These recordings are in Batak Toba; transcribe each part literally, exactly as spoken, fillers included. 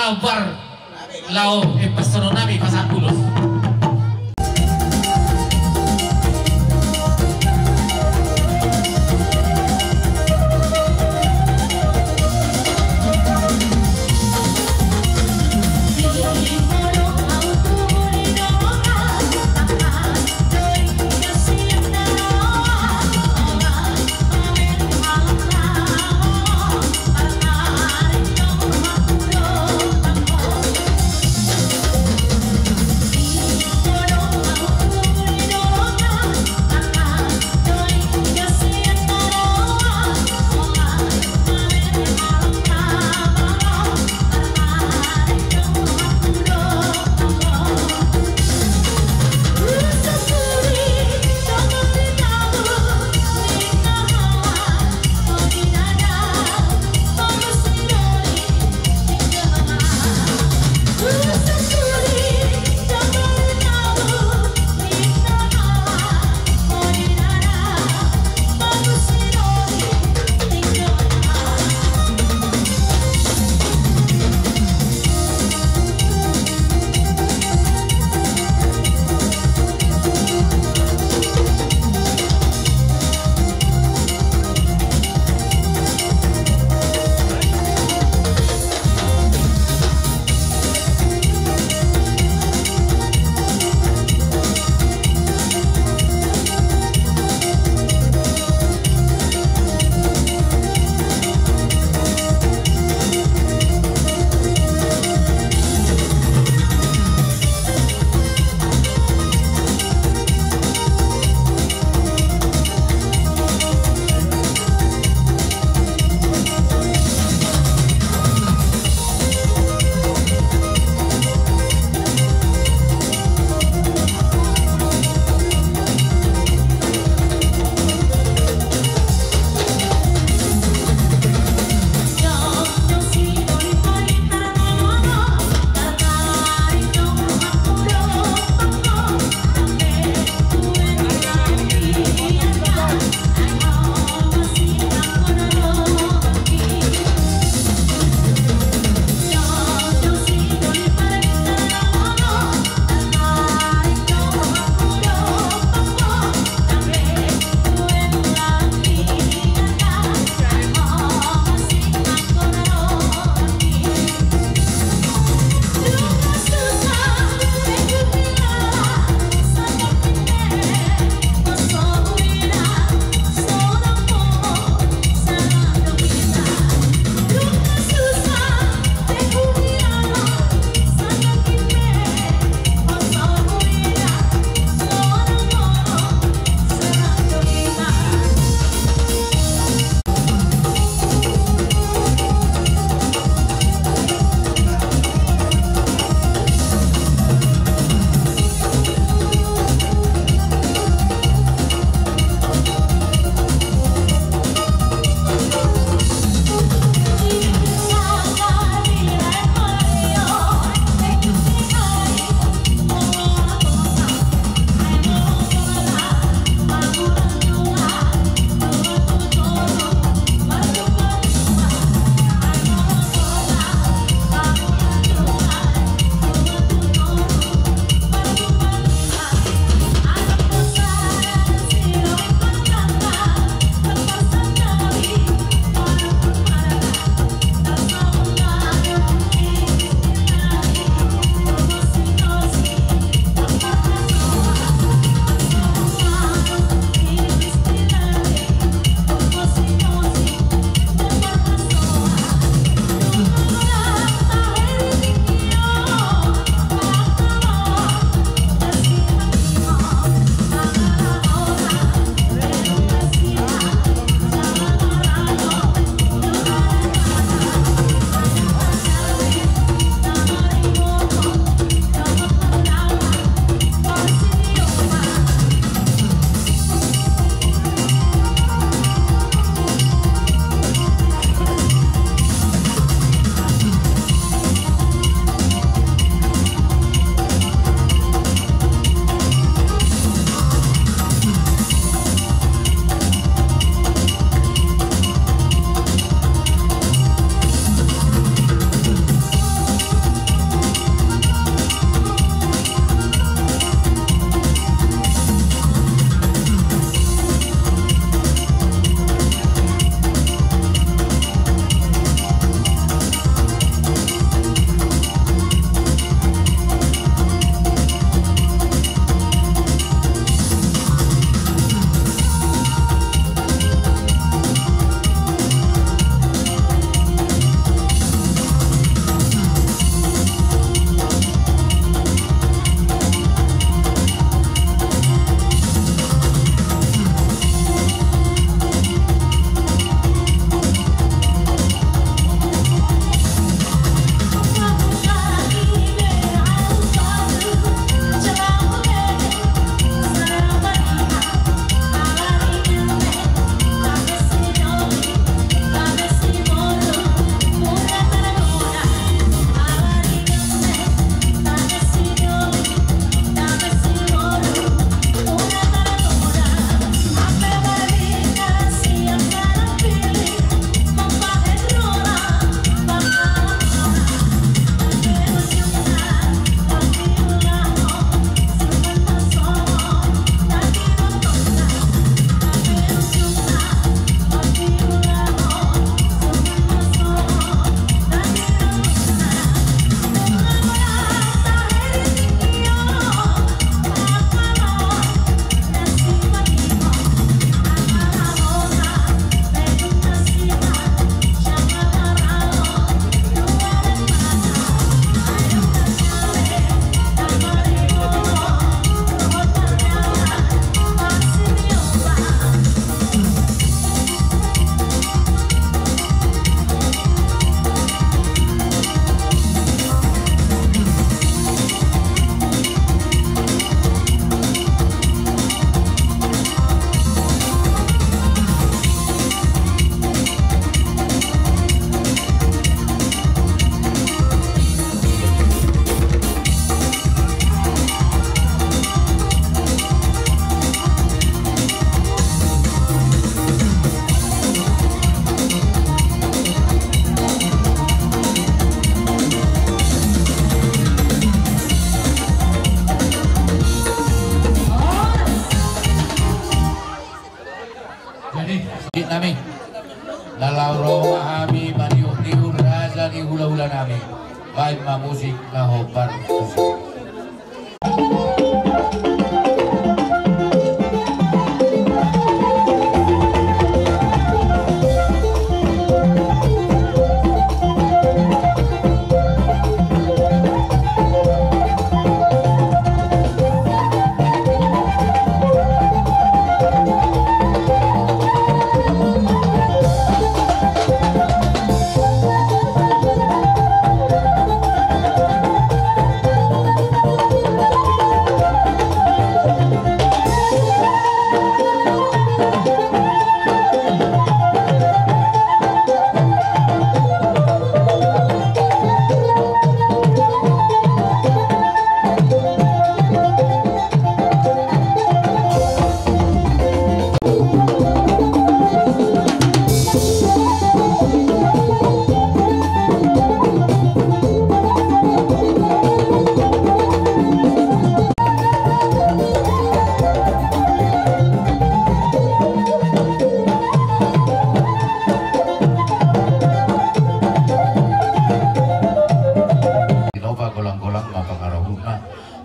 Ambar lao, eh, pasonon nami pasampulu. Jadi, sahit nami. Na laho ro ma hami maniuk-niuk raja ni hula-hula nami. Baen ma musik na hombar tusi. Tinopa golang-golang ma pangarahutna.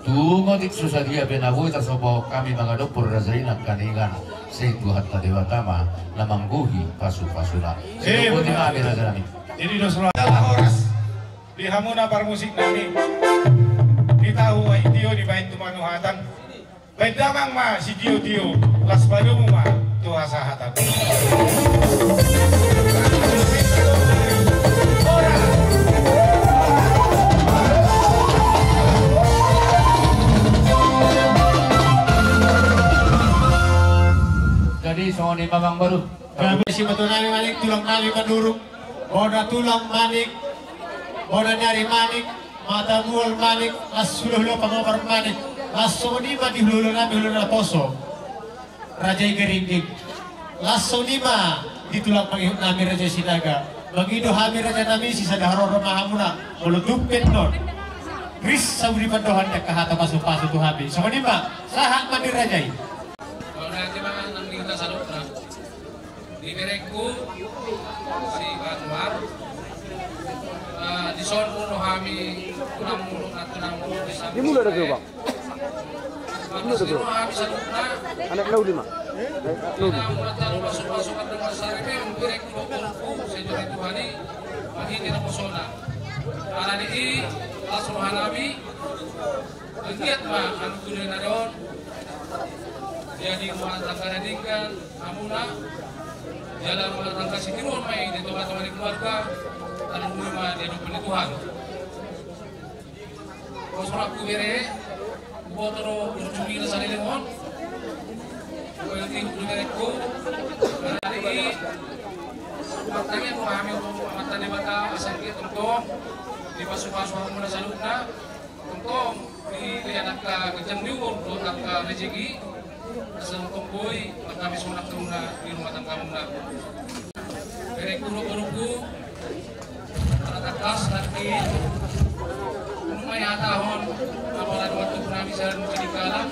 Tung otik so sadia pe na boi tarsomba hami mangadophon raja i nangkaningan, sai Tuhanta Debata ma na manggohi pasu-pasuna. Eh, botima hami raja nami. Jadi dos lo adalah horas. Di hamuna parmusik nami. Di tahu ai tio dibaen tu panuhatan. Baen damang ma sitio-tio, laos padomu ma tu hasahatan. Jadi songon i ma amang boru. Gabe simatua nami Manik, tulang nami Manurung, bona tulang Manik, bona ni ari Manik, mata mual Manik, laos hula-hula pangobar Manik, laos songon i ma di hula-hula nami hula-hula naposo. Raja i Garingging. Laos songon i ma di tulang pangihut nami Raja Sinaga. Mangido hami raja nami sisada haroro ma hamuna molo tung pe annon ris saur ni pandohan ni angka hata pasu-pasu tu hami. Songon i ma, sahat ma di raja i. Mauliate ma nang di hita saluhutna. Di berengku si Banua. Eh, dison ro hami tulang mulu, tulang mulu di samping. Di mulu ada gerobak. Anak na uli ma. Anak na uli. Pasu-pasu, berengku, berengku, sejoli Tuhan i, marhite naposona. Alani i, laos roha nami, anggiat ma, anu tulen na on. Jadi, rumah tangga na denggan, hamuna, jala rumah tangga sitiruon ma i, di tonga-tonga ni keluarga, tarlumobi ma, di adopan ni Tuhan. Pos rohangku bere, huboto do ujung ni na saleleng on. Huboto do berengku. Jadi, martangiang do hami tu Amanta Debata, asa anggiat tongtong dipasu-pasu hamuna saluhutna. Tongtong dilehon angka ganjang ni umur dohot angka rejeki. Asa tongtong boi mangkabiashon angka hamuna di rumah tanggamuna. Berengku dohot borungku, ala tangkas nanti nunga dihatahon, apala di waktu nami sian Sidikalang.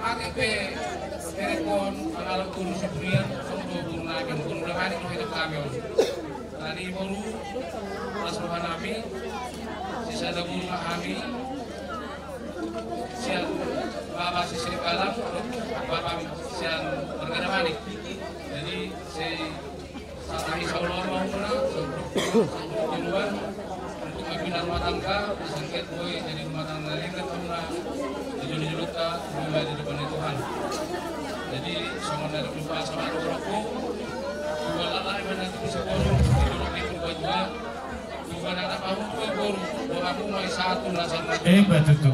Ate pe berengkon mangalap guru si Brian, songon do guru nami, guru nami, guru nami. Tadi boru, laos roha nami, sisada guru ma hami, sian bapa si Sidikalang, bapa sian marga Damanik. Jadi, sai satahi saulaon ma hamuna, saulok, saulok di luar, untuk membina rumah tangga, asa anggiat boi jadi rumah tangga na denggan hamuna, di jolo-jolonta, di adopan ni Tuhan. Jadi, songon na didok ni Purba Sahat, dohononku, dua lalai manang tu bisa boru, di dolok ni Purba Dua, dua na pahu, dua boru, dua kampung, mai satu, na satu. Eh, betul tu.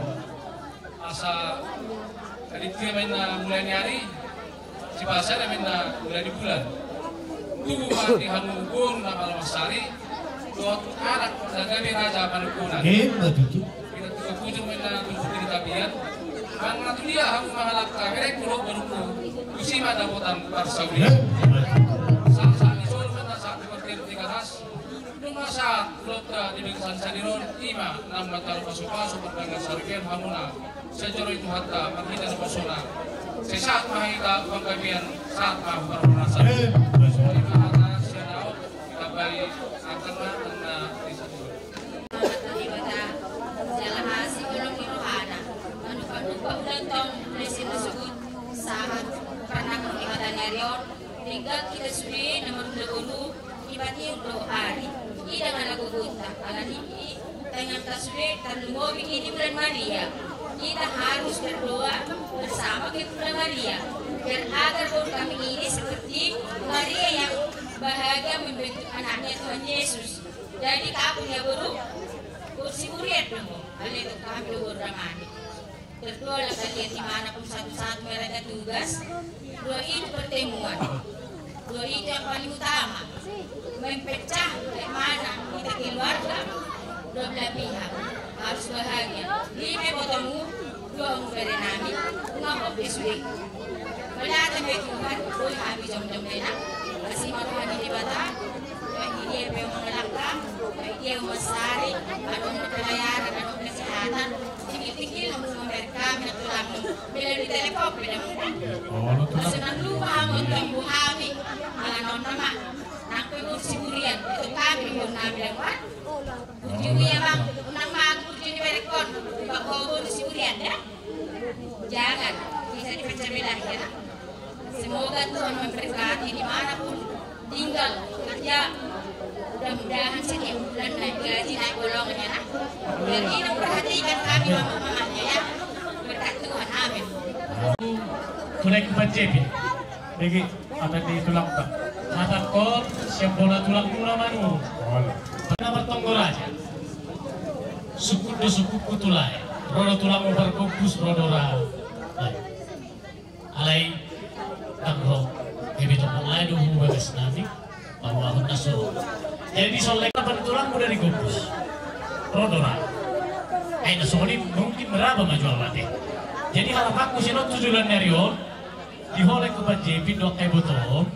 Asa, tadi dia main, eh, mulai ni ari, si bahasa dia main, eh, mulai di bulan. Tubuh mati hamu pun nama lawas sari, dohot anak, dan kami raja panukunan. Eh, betul tu. Kita tubuh bujur main, eh, tubuh diri tapian. Bang Ratu dia hamu mangalap ka, berengku dohot borungku, tusi ma dapotan parsaulian. Eh, betul tu. Saat-saat di solo main, saat di parkir tiga ras, Nunga sahat ulaonta di bagasan sadari on, ima naung manjalo pasu-pasu pardenggan saripeon hamuna, sai jolo i Tuhanta marhite naposona. Sai sahat ma hita panggabean, sahat ma hu parhorong. Denggan hita sude na marhula boru, dipatiur dohot ari, i ndang ala gogonta, alani i tangiangta sude tarlumobi i di bulan Maria. Kita harus berdoa bersama ke Bunda Maria, dan agar boru kami ini seperti Maria yang bahagia membentuk anaknya Tuhan Yesus. Jadi, kapu ya boru, boru Siburian do ho, ale tu kami do boru Damani. Berdua lah kalian di mana pun satu-satu mereka tugas. Dua itu pertemuan. Dua itu yang paling utama. Memecah bagaimana kita keluarga. Dua belah pihak harus bahagia. Lima botomu, dua mu bere nami, nunga hope sude. Mauliate ma di Tuhan, boi hami jongjong bena. Asi ma roha ni Debata, baik dia pe mengelakkan, baik dia masari, adong pelayanan, adong kesehatan, tinggi-tinggi langsung memberkami na tulang. Bila di telepon beda muda. Oh, lu tulang. Senang lupa mau tunggu hami. Ala non nama. Nang pe boru Siburian, itu kami boru nami dawan. Burju ni abang, unang mago burju ni berekon. Bako boru Siburian ya. Jangan, bisa dipecah belah ya. Semoga Tuhan memberkati di mana pun tinggal, kerja. Mudah-mudahan setiap bulan naik gaji, naik golongannya, nah. Biar ini memperhatikan kami mama-mamanya ya. Berkat Tuhan, amin. Tulang Panjepi. Bagi, hata ni tulangta. Hata kor, siap bola tulang mula manu. Pernah bertonggo raja. Sukut do sukutku tulai. Ro do tulangmu pargombus, ro do ra. Alai, tanggo, ebe tonggo lae do hu bagas nami, paruahon na so. Jadi, solleng na pan tulangmu dari gombus. Ro do ra. Ai, na songoni mungkin meraba ma jual mate. Jadi, harapanku sinon tu joloan ni ari on, di holeng ku Panjepi dohot angka ibotom,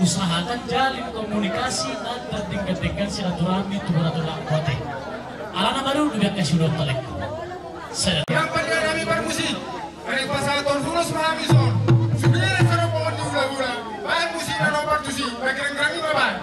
usahakan jalin komunikasi na tardenggan-denggan silaturahmi tu boru tulang kote. Alana baru dibiak kasih udah talek. Sedang. Yang penting kami permusi. Ari pasahaton ulos ma hami son. Sude na saropohon ni hulahula. Baen musikna na partusi. Baen gerang-gerang i ma baen.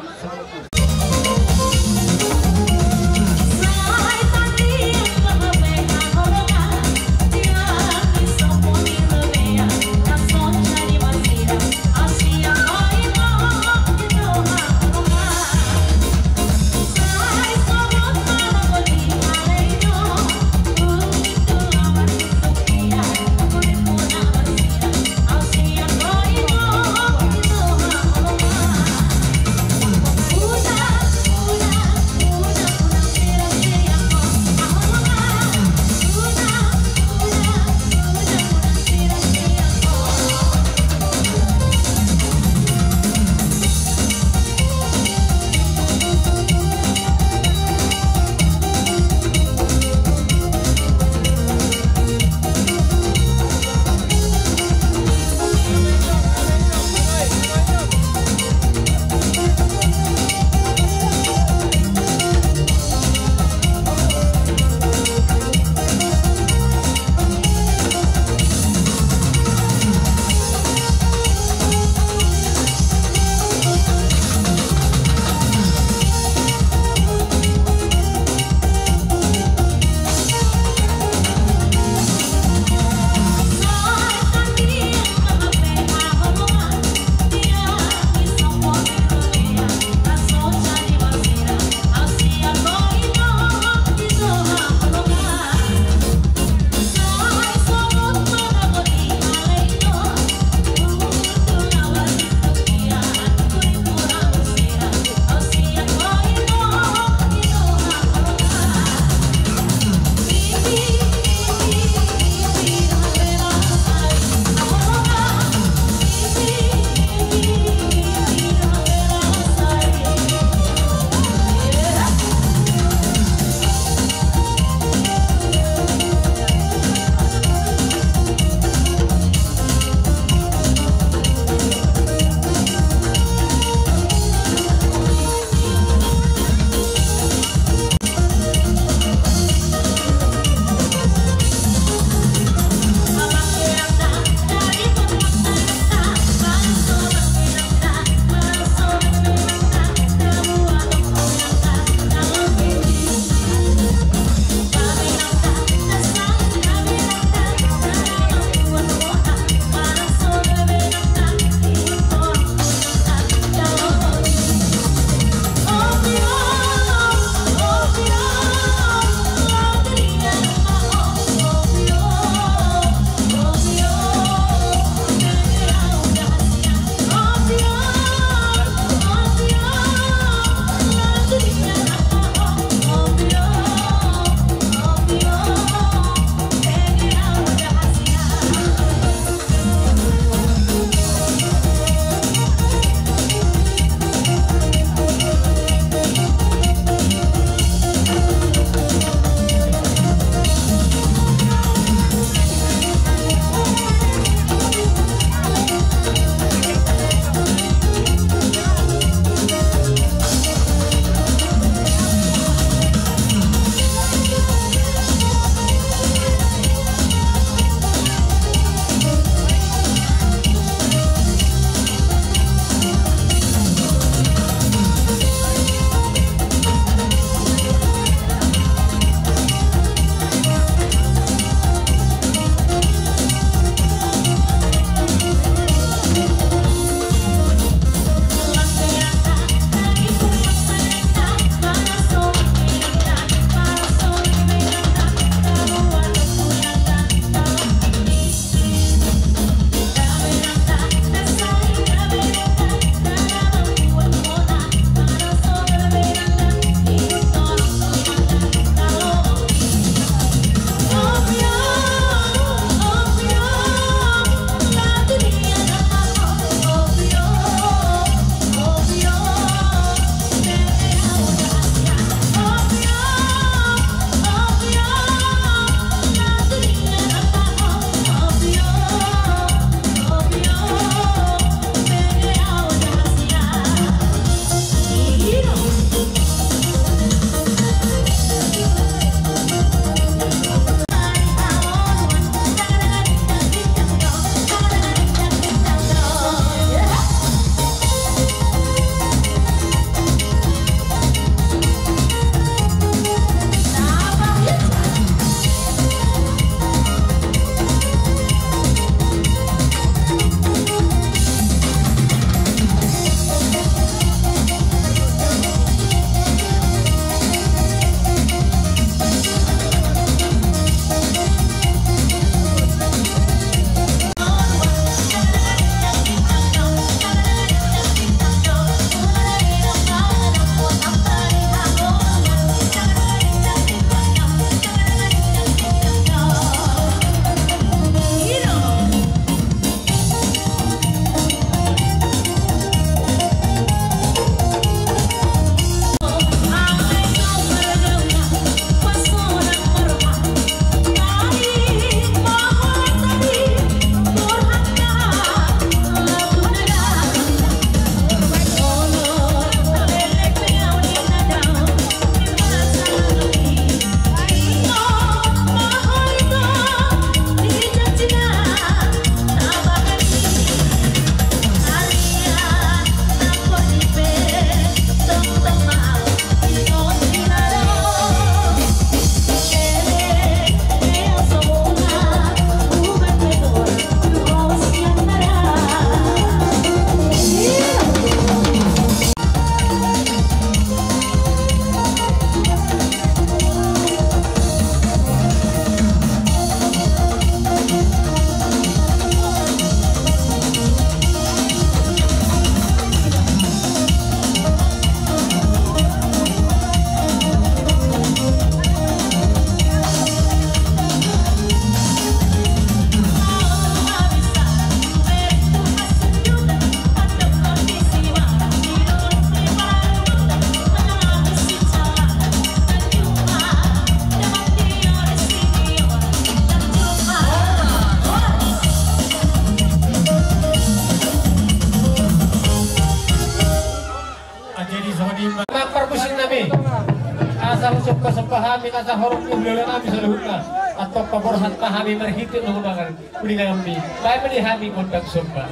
Asa somba-somba hami na sahorong ni hulahula nami saluhutna. Antong paborhat ma hami marhite na humangan. Uningan nami. Baen ma di hami gondang somba.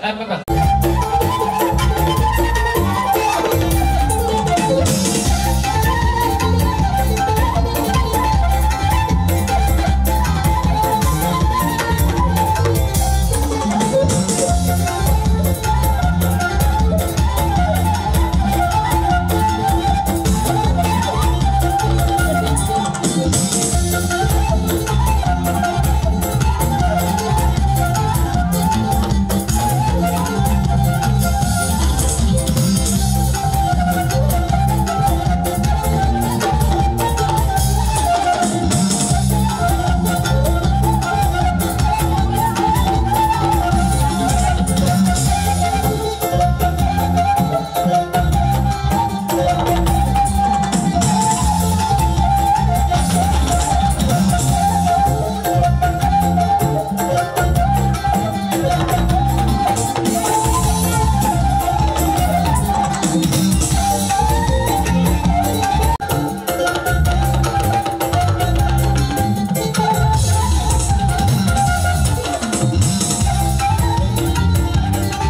Amen.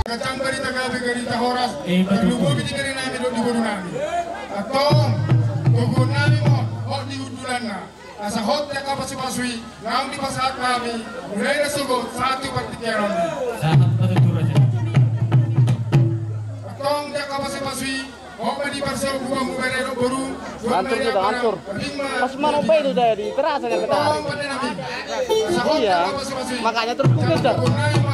Gajang barita gabe, barita horas. Eh, betul. Tarlumobi di kari nami dohot di boru nami. Antong, toguon nami ma hot di hundulanna. Asa hot di angka pasupasu i, naung dipasahat nami, mulai na sogot sahat tu partingkian on. Sahat ma tutu, Raja. Antong di angka pasupasu i, hot ma di parso, hubang hubere dohot boru. Hancur sudah, hancur. Pas mana upai itu, Jaya, di terasa yang kita. Antong pande nami. Asa hot di angka pasupasu i. Iya. Makanya terus buka, Jaya.